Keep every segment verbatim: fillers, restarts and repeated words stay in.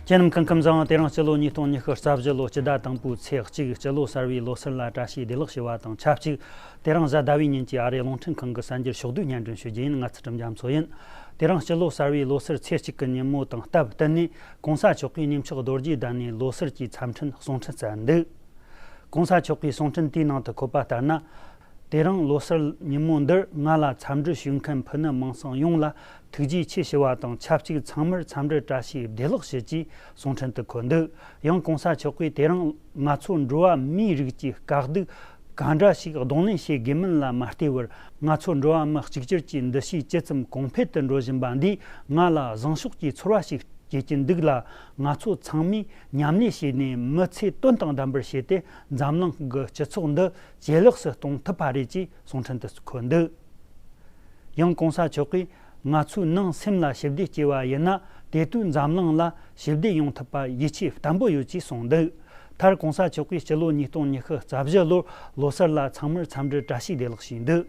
ཁྱེད་རྣམས་སྐུ་ཁམས་བཟང་། དེ་རིང་སྤྱི་ལོ་ཉིས་སྟོང་ཉི་ཤུ་རྩ་བཞི་ལོ་སྤྱི་ཟླ་དང་པོའི་ཚེས་གཅིག་སྤྱི་ལོ་གསར་བའི་ལོ་གསར་ལ་བཀྲ་ཤིས་བདེ་ལེགས་ཞུ་བ་དང་ཆབས་ཅིག་དེ་རིང་གཟའ་ཟླ་བའི་ཉིན་གྱི་ཨ་རིའི་རླུང་འཕྲིན་ཁང་གི་གསར་འགྱུར་ཕྱོགས་བསྡུས་སྙན་སྒྲོན་ཞུ་རྒྱུ་ཡིན། ང་ཚུལ་ཁྲིམས་རྒྱ་མཚོ་ཡིན། དེ་རིང་སྤྱི་ལོ་གསར་བའི་ལོ་གསར་ཚེས་གཅིག་གི་ཉིན་མོ་དང་སྟབས་བསྟུན་ནས་༸གོང་ས་མཆོག་གིས་གནས་མཆོག་རྡོ་རྗེ་གདན་ནས་ལོ་གསར་གྱི་འཚམས་འཕྲིན་གསུང་འཕྲིན་སྩལ་འདུག། ༸གོང་ས་མཆོག་གིས་གསུང་འཕྲིན་དེའི་ནང་དུ་འཁོད་པ་ལྟར་ན། དེ་རིང་ལོ་གསར་ཉིན་མོ་འདིར་ང་ལ་འཚམས་འདྲི་ཞུ་མཁན་ཕུ་ནུ་མིང་སྲིང་ཡོངས་ལ་ཐུགས་རྗེ་ཆེ་ཞུ་བ་དང་ཆབས་ཅིག་ཚང་མར་འཚམས་འདྲི་བཀྲ་ཤིས་བདེ་ལེགས་ཞུ་ཅེས་གསུང་འཕྲིན་དུ་འཁོད་འདུག། ཡང་༸གོང་ས་མཆོག་གིས་དེ་རིང་ང་ཚོ་འགྲོ་བ་མིའི་རིགས་ཀྱི་དཀའ་སྡུག་གང་འདྲ་ཞིག་གདོང་ལེན་བྱེད་དགོས་མིན་ལ་མ་ལྟོས་པར། ང་ཚོ་འགྲོ་བ་མི་གཅིག་གྱུར་གྱི་འདུ་ཤེས་ཇི་ཙམ་གོང་འཕེལ་དུ་འགྲོ་བཞིན་པ་འདིས་ང་ལ་བཟང་ཕྱོགས་ཀྱི་ཚོར་བ་ཞིག་སྐྱེ་གྱིན་འདུག་ལ། ང་ཚོ་ཚང་མས་མཉམ་ལས་བྱས་ནས་མི་ཚེ་དོན་དང་ལྡན་པར་བྱས་ཏེ་འཛམ་གླིང་གི་སྤྱི་ཚོགས་འདི་ཇེ་ལེགས་སུ་གཏོང་ཐུབ་པ་རེད་ཅེས་གསུང་འཕྲིན་དུ་འཁོད་འདུག། ཡང་༸གོང་ས་མཆོག་གིས་ང་ཚོའི་ནང་སེམས་ལ་ཞི་བདེ་སྐྱེ་བ་ཡིན་ན། དེ་དུས་འཛམ་གླིང་ལ་ཞི་བདེ་ཡོང་ཐུབ་པ་ཡིད་ཆེས་བརྟན་པོ་ཡོད་ཅེས་གསུངས་འདུག། མཐར་༸གོང་ས་མཆོག་གིས་སྤྱི་ལོ་ཉིས་སྟོང་ཉི་ཤུ་རྩ་བཞི་ལོར་ལོ་གསར་ལ་ཚང་མར་འཚམས་འདྲི་བཀྲ་ཤིས་བདེ་ལེགས་ཞུས་འདུག།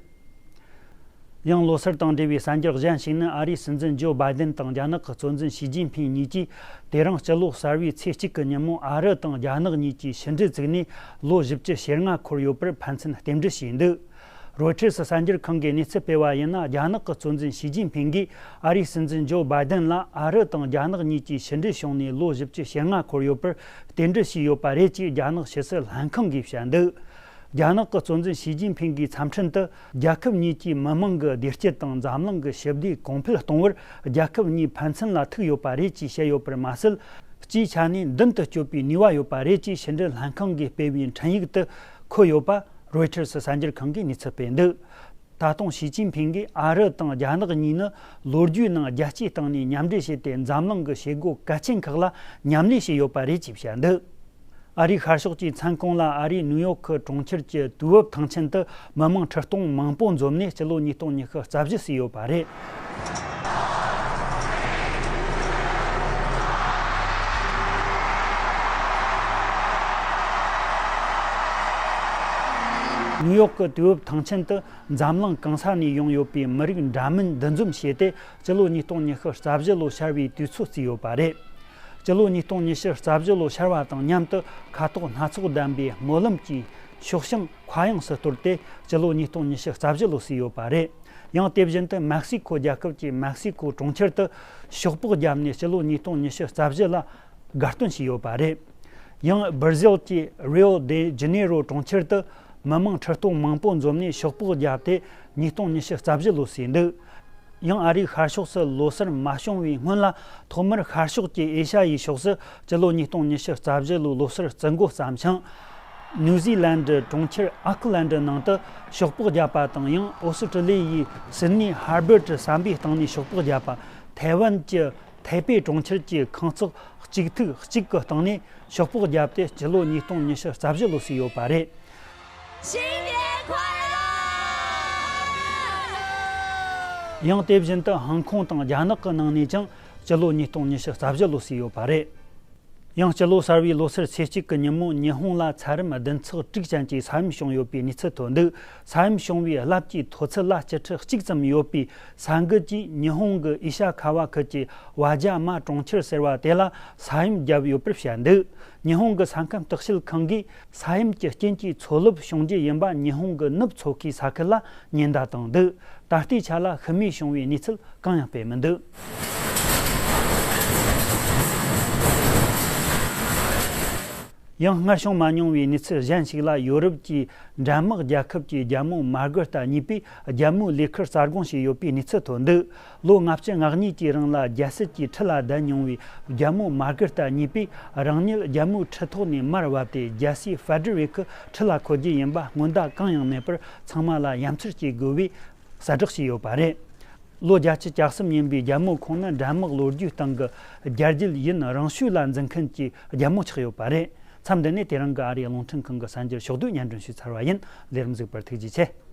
ཡང་ལོ་གསར་དང་འབྲེལ་བའི་གསར་འགྱུར་གཞན་ཞིག་ནི། ཨ་རིའི་སྲིད་འཛིན་ཇོ་བྷའི་ཏན་དང་རྒྱ་ནག་གི་གཙོ་འཛིན་ཞི་ཅིན་ཕིང་གཉིས་ཀྱིས་དེ་རིང་སྤྱི་ལོ་གསར་བའི་ཚེས་གཅིག་གི་ཉིན་མོ་ཨ་རི་དང་རྒྱ་ནག་གཉིས་ཀྱིས་ཕྱི་འབྲེལ་བཙུགས་ནས་ལོ་བཞི་བཅུ་ཞེ་ལྔ་འཁོར་ཡོད་པར་ཕན་ཚུན་རྟེན་འབྲེལ་བྱས་འདུག། རོའི་ཊར་སི་གསར་འགྱུར་ཁང་གིས་གནས་ཚུལ་སྤེལ་བ་ཡིན་ན། རྒྱ་ནག་གི་གཙོ་འཛིན་ཞི་ཅིན་ཕིང་གིས་ཨ་རིའི་སྲིད་འཛིན་ཇོ་བྷའི་ཏན་ལ་ཨ་རི་དང་རྒྱ་ནག་གཉིས་ཀྱིས་ཕྱི་འབྲེལ་བྱུང་ནས་ལོ་བཞི་བཅུ་ཞེ་ལྔ་འཁོར་ཡོད་པར་རྟེན་འབྲེལ་བྱས་ཡོད་པ་རེད་ཅེས་རྒྱ་ནག་ཕྱི་སྲིད་ལྷན་ཁང་གིས་བཤད་འདུག། རྒྱ་ནག་གི་གཙོ་འཛིན་ཞི་ཅིན་ཕིང་གིས་འཚམས་འཕྲིན་དུ། རྒྱལ་ཁབ་གཉིས་ཀྱི་མི་དམངས་ཀྱི་བདེ་སྐྱིད་དང་འཛམ་གླིང་གི་ཞི་བདེ་གོང་འཕེལ་གཏོང་བར་རྒྱལ་ཁབ་གཉིས་ཕན་ཚུན་ལ་ཐུག་ཡོད་པ་རེད་ཅེས་བཤད་ཡོད་པར་མ་ཟད། སྤྱིའི་ཆ་ནས་མདུན་དུ་སྐྱོད་པའི་ནུས་པ་ཡོད་པ་རེད་ཅེས་ཕྱི་འབྲེལ་ལྷན་ཁང་གིས་སྤེལ་བའི་འཕྲིན་ཡིག་ཏུ་འཁོད་ཡོད་པ་རོའི་ཊར་སི་གསར་འགྱུར་ཁང་གིས་གནས་ཚུལ་སྤེལ་འདུག། ད་དུང་ཞི་ཅིན་ཕིང་གིས་ཨ་རི་དང་རྒྱ་ནག་གཉིས་ནི་ལོ་རྒྱུས་ནང་རྒྱལ་སྤྱིའི་སྟེང་ནས་མཉམ་འབྲེལ་བྱས་ཏེ་འཛམ་གླིང་གི་བྱེད་སྒོ་གལ་ཆེན་ཁག་ལ་མཉམ་ལས་བྱས་ཡོད་པ་རེད་ཅེས་བཤད་འདུག། ཨ་རིའི་ཤར་ཕྱོགས་ཀྱི་མཚན་གུང་ལ་ཨ་རིའི་ནིའུ་ཡོག་གི་གྲོང་ཁྱེར་གྱི་དུས་བབ་ཐང་ཆེན་དུ་མི་མང་ཁྲི་སྟོང་མང་པོ་འཛོམས་ནས་སྤྱི་ལོ་ཉིས་སྟོང་ཉི་ཤུ་རྩ་བཞི་བརྩིས་ཡོད་པ་རེད། ནིའུ་ཡོག་གི་དུས་བབ་ཐང་ཆེན་དུ་འཛམ་གླིང་གང་ས་ནས་ཡོང་ཡོད་པའི་མི་རིགས་འདྲ་མིན་འདུ་འཛོམས་བྱས་ཏེ། སྤྱི་ལོ་ཉིས་སྟོང་ཉི་ཤུ་རྩ་བཞི་ལོ་ཤར་བའི་དུས་ཚོད་བརྩིས་ཡོད་པ་རེད། སྤྱི་ལོ་ཉིས་སྟོང་ཉི་ཤུ་རྩ་བཞི་ལོ་ཤར་བ་དང་མཉམ་དུ་ཁ་དོག་སྣ་ཚོགས་ལྡན་པའི་སྨོན་ལམ་གྱི་ཤོག་བྱང་མཁའ་དབྱིངས་སུ་གཏོར་ཏེ། སྤྱི་ལོ་ཉིས་སྟོང་ཉི་ཤུ་རྩ་བཞི་ལོ་བརྩིས་ཡོད་པ་རེད། ཡང་དེ་བཞིན་དུ་མེག་སི་ཁོ་རྒྱལ་ཁབ་ཀྱི་མེག་སི་ཁོ་གྲོང་ཁྱེར་དུ་ཤོག་སྤོགས་བརྒྱབ་ནས་སྤྱི་ལོ་ཉིས་སྟོང་ཉི་ཤུ་རྩ་བཞི་ལ་དགའ་སྟོན་བྱས་ཡོད་པ་རེད། ཡང་སྦར་ཟིལ་གྱི་རིའོ་དེ་ཇི་ནེ་རོ་གྲོང་ཁྱེར་དུ་མི་མང་ཁྲི་སྟོང་མང་པོ་འཛོམས་ནས་ཤོག་སྤོགས་བརྒྱབ་སྟེ། ཉིས་སྟོང་ཉི་ཤུ་རྩ་བཞི་ལོ་བརྩིས་འདུག། ཡང་ཨ་རིའི་ཤར་ཕྱོགས་སུ་ལོ་གསར་མ་བྱུང་བའི་སྔོན་ལ། ཐོག་མར་ཤར་ཕྱོགས་ཀྱི་ཨེ་ཤ་ཡའི་ཕྱོགས་སུ་སྤྱི་ལོ་ཉིས་སྟོང་ཉི་ཤུ་རྩ་བཞི་ལོའི་ལོ་གསར་བརྩི་འགོ་བརྩམས་ཤིང་། ནིའུ་ཛི་ལན་ཌི་གྲོང་ཁྱེར་ཨོ་ཁི་ལན་ཌི་ནང་དུ་ཤོག་སྤོགས་བརྒྱབ་པ་དང་། ཡང་ཨོ་སི་ཀྲི་ལི་ཡའི་སིད་ནི་ཧར་བར་ཌི་ཟམ་པའི་སྟེང་ནས་ཤོག་སྤོགས་བརྒྱབ་པ། ཐའེ་ཝན་གྱི་ཐའེ་པེ་གྲོང་ཁྱེར་གྱི་ཁང་བརྩེགས་གཅིག་ཐིག་གཅིག་གི་སྟེང་ནས་ཤོག་སྤོགས་བརྒྱབ་སྟེ། སྤྱི་ལོ་ཉིས་སྟོང་ཉི་ཤུ་རྩ་བཞི་ལོ་བརྩིས་ཡོད་པ་རེད། ཡང་དེ་བཞིན་དུ་ཧང་ཀོང་དང་རྒྱ་ནག་གི་ནང་ནས་ཀྱང་སྤྱི་ལོ་ཉིས་སྟོང་ཉི་ཤུ་རྩ་བཞི་ལོ་བརྩིས་ཡོད་པ་རེད། ཡང་སྤྱི་ལོ་གསར་བའི་ལོ་སར་ཚེས་གཅིག་གི་ཉིན་མོ་ཉི་ཧོང་ལ་ཚད་རིམ་བདུན་ཚེག་དྲུག་ཅན་གྱི་ས་ཡོམ་བྱུང་ཡོད་པའི་གནས་ཚུལ་ཐོན་འདུག། ས་ཡོམ་བྱུང་བའི་རླབས་ཀྱི་མཐོ་ཚད་ལ་སྐྱི་ཁྲི་གཅིག་ཙམ་ཡོད་པའི་ས་འགུལ་གྱིས་ཉི་ཧོང་གི་ཨི་ཤ་ཁ་བ་ཁུལ་གྱི་ཝ་ཇ་མ་གྲོང་ཁྱེར་ཟེར་བ་དེ་ལ་ས་ཡོམ་བརྒྱབ་ཡོད་པར་བཤད་འདུག། ཉི་ཧོང་གི་ས་ཁམས་བརྟག་དཔྱད་ཁང་གིས་ས་ཡོམ་གྱི་རྐྱེན་གྱིས་མཚོ་རླབས་བྱུང་རྒྱུ་ཡིན་པ་ཉི་ཧོང་གི་ནུབ་མཚོ་ཁའི་ས་ཁུལ་ལ་ཉེན་བརྡ་བཏང་འདུག། ད་ལྟའི་ཆ་ལ་ཤི་རྨས་བྱུང་བའི་གནས་ཚུལ་གང་ཡང་སྤེལ་མི་འདུག། ཡང་སྔར་བྱུང་མ་མྱོང་བའི་གནས་ཚུལ་གཞན་ཞིག་ལ། ཡོ་རོབ་ཀྱི་འགྲན་དམག་རྒྱལ་ཁབ་ཀྱི་རྒྱལ་མོ་མར་གྷ་རི་ཏ་གཉིས་པས་རྒྱལ་མོའི་ལས་ཁུར་གསར་བསྐོང་བྱས་ཡོད་པའི་གནས་ཚུལ་ཐོན་འདུག། ལོ་ལྔ་བཅུ་ང་གཉིས་ཀྱི་རིང་ལ་རྒྱལ་སྲིད་ཀྱི་ཁྲི་ལ་བསྡད་མྱོང་བའི་རྒྱལ་མོ་མར་གྷ་རི་ཏ་གཉིས་པས་རང་ཉིད་རྒྱལ་མོའི་ཁྲི་ཐོག་ནས་མར་བབས་ཏེ། རྒྱལ་སྲས་ཧྥེ་ཌི་རི་ཀི་ཁྲི་ལ་འཁོད་རྒྱུ་ཡིན་པ་སྔོན་བརྡ་གང་ཡང་མེད་པར། ཚང་མ་ལ་ཡ་མཚར་སྐྱེ་དགོས་པའི་གསལ་བསྒྲགས་བྱས་ཡོད་པ་རེད། ལོ་བརྒྱད་ཅུ་གྱ་གསུམ་ཡིན་པའི་རྒྱལ་མོ་ཁོང་ནི་འགྲན་དམག་ལོ་རྒྱུས་སྟེང་གི་རྒྱལ་རྒྱུད་ཡུན་རིང་ཤོས་ལ་འཛིན་མཁན་གྱི་རྒྱལ་མོ་ཆགས་ཡོད་པ་རེད། མཚམས་འདི་ནས་དེ་རིང་གི་ཨ་རིའི་རླུང་འཕྲིན་ཁང་གི་གསར་འགྱུར་ཕྱོགས་བསྡུས་སྙན་སྒྲོན་ཞུས་ཚར་བ་ཡིན། ལས་རིམ་གཟིགས་པར་ཐུགས་རྗེ་ཆེ།